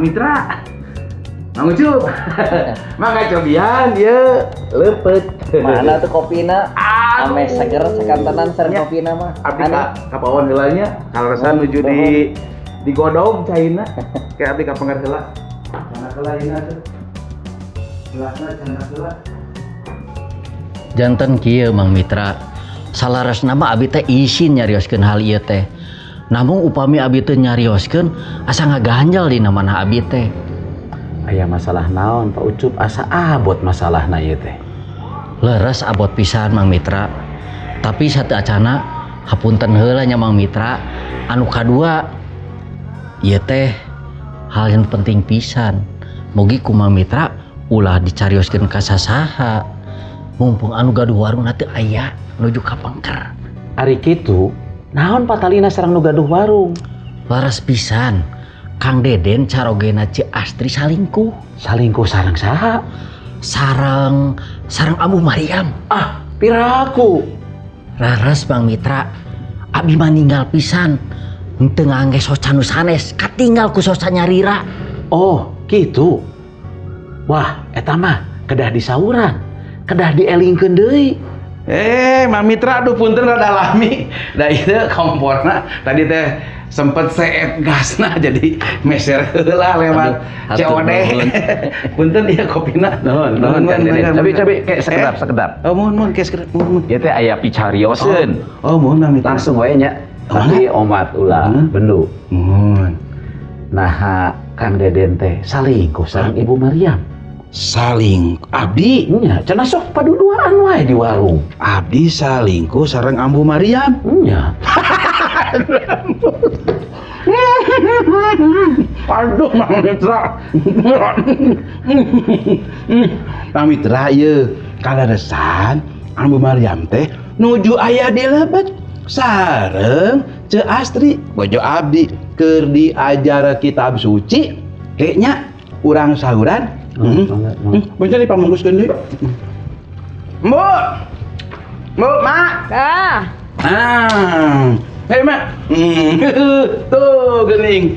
Mang Mitra. Mang Ucup. Mangga cobian ieu leupeut. Mana tuh kopina? Aduh. Ameh seger sakantenan sareng Nya. kopina mah. Abdi ka pawon heula nya, kaleresan nuju digodog caina. Kayak abdi ka pengker heula. Candak heula ieu atuh. Gelasna candak heula. Janten kieu, Mang Mitra. Salaresna mah abi teh isin nyarioskeun hal ieu teh. Namun upami abi teu nyarioskeun, asa ngaganjal dina manah abi teh. Aya masalah naon, Pak Ucup? Asa abot masalahna ieu teh. Leres, abot pisan, Mang Mitra. Tapi sateuacana hapunten heula nya, Mang Mitra. Anu kadua, ieu teh hal yang penting pisan. Mugi ku Mang Mitra ulah dicarioskeun ka sasaha. Mumpung anu gaduh warung teu aya, nuju ka pengker. Ari kitu, naon patalina sareng nu gaduh warung? Leres pisan. Kang Deden carogena Ceu Astri salingkuh. Salingkuh sareng saha? Sareng sareng Ambu Mariam. Ah, piraku. Leres, Mang Mitra. Abi mah ninggal pisan. Henteu ngangge soca nu sanes, katinggal ku soca nyalira. Oh, gitu. Wah, eta mah kedah disauran. Kedah dielingkeun deui. Eh, Mang Mitra, aduh, punten rada lami. Da ieu komporna tadi teh sempet seet gasna, jadi meser heula lewat Aduh, hatur COD. Nuhun. Punten ieu kopina. Nuhun, nuhun, Kang Deden. Cabi, cabi, kayak sekedap, sekedap. Oh, mohon, mohon, kayak sekedap, mohon, mohon. Ieu teh aya picarioseun. Oh, mohon, Mang Mitra. Langsung wae nya. Tapi omat ulah bendu. Mohon. Nah, Kang Deden teh salingkuh sareng Ibu Mariam? Saling abdi? Nya, cenah sok paduduaan wae di warung. Abdi salingkuh sareng Ambu Mariam? Nya. Aduh, Mang Mitra. Mang Mitra, ieu kaleresan Ambu Mariam teh nuju aya di lebet sareng Ceu Astri bojo abdi keur diajar kitab suci. Kayaknya urang sauran. Mangga, mangga. Bener dipamungkuskeun deui. Mbok. Mbok, Mak. Ah, Ah. Hei, Mak. Tuh, geuning.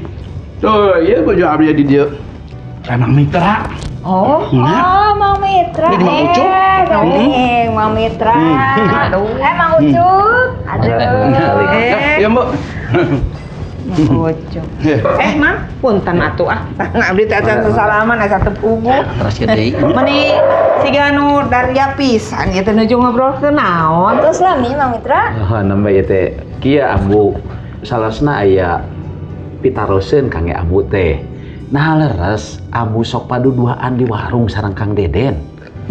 Tuh, ieu bojo abdi di dieu. Emang Mitra. Oh, Nah. oh, Mang Mitra. Ini Mang Ucup. Eh, geuning, Mang Mitra. Aduh. Eh, Mang Ucup. Aduh. Eh. Ya, Mbok. Mang Ucup. Eh, Mang, punten atuh ah. Abdi teh acan sesalaman asa teu puguh. Teras deui. Meni siga nu daria pisan ieu teh nuju ngobrol ke naon? Terus lami, Mang Mitra. Oh, nembe ieu teh kieu, Ambu. Salesna aya pitaroseun kangge Ambu teh. Nah, leres Ambu sok paduduaan di warung sareng Kang Deden?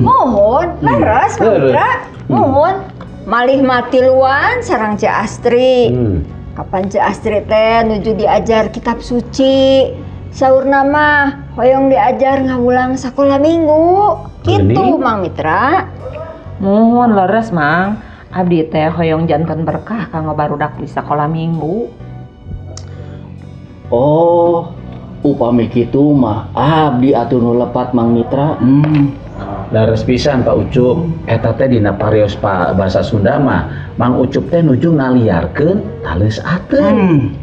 Mohon, leres, Mang Mitra. Mohon. Malih mah tiluan sareng Ceu Astri. Kapan Ceu Astri teh nuju diajar kitab suci. Saurna mah hoyong diajar ngawulang sekolah minggu. Gitu, Geuning. Mang Mitra. Mohon, leres, Mang. Abdi teh hoyong janten berkah kanggo barudak di sekolah minggu. Oh, upami kitu mah abdi atuh nu lepat, Mang Mitra. Leres pisan, Pak Ucup. Eta teh dina parios pa bahasa Sunda mah Mang Ucup teh nuju ngaliarkeun taleus ateun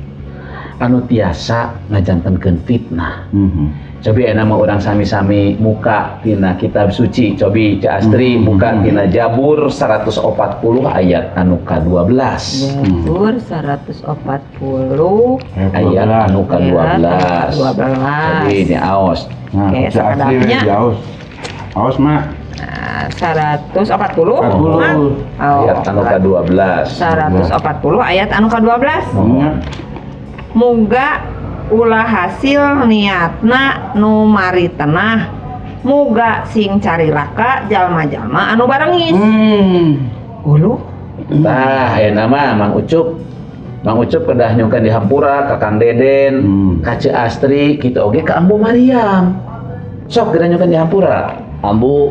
anu tiasa ngajantenkeun fitnah. Cobi enak mah urang sami-sami muka tina kitab suci. Cobi Ceu Astri muka tina Jabur 140 ayat anu ka-12. Jabur 140 Ayat anu ka-12. Ayat 12. Cobi ini aos. Nah, Oke, Ceu Astri sakedapnya. we diaos. Aos, Mak. Nah, 140. 40. Mang. Oh, Ayat anu ka-12. 140 ayat anu ka-12. Muga ulah hasil niatna nu maritenah. Muga sing carilaka jalma-jalma anu barengis. Uluh. Tah, aya nama Mang Ucup. Mang Ucup kedah nyungkeun di hampura ka Kang Deden, ka Ceu Astri, kitu oge ka Ambu Mariam. Sok kedah nyungkeun di hampura. Ambu,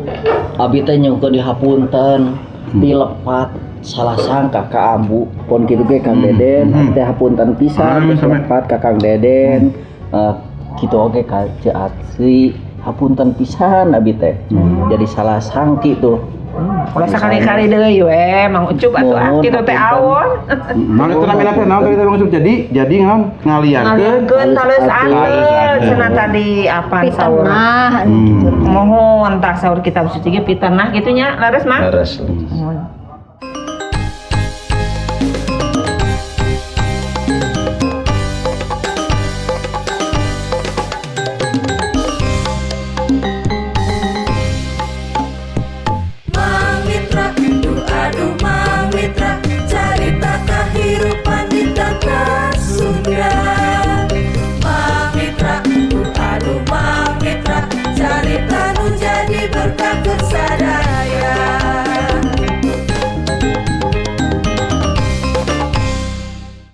abi teh nyungkeun di hapunten ti lepat salah sangka ka Ambu pon kitu ge Kang Deden. Abi teh hapunten pisan Sami, sami. lepat ka Kang Deden. Eh, kitu oge ka Ceu Astri, hapunten pisan abi teh. Jadi salah sangki tuh. Ulah sakali-kali deui we, Mang Ucup atuh ah, Mohon, kitu teh hapunten. Awon. Naon itu namina teh? Naon tadi teh, Mang Ucup? Jadi naon ngaliarkeun Ngaliarkeun taleus Taleus ateul ateul. Cenah tadi apa saur. Pitenah anu kitu. Mohon tah saur kitab suci ge pitenah kitu nya, leres, Mang? Leres. Mohon.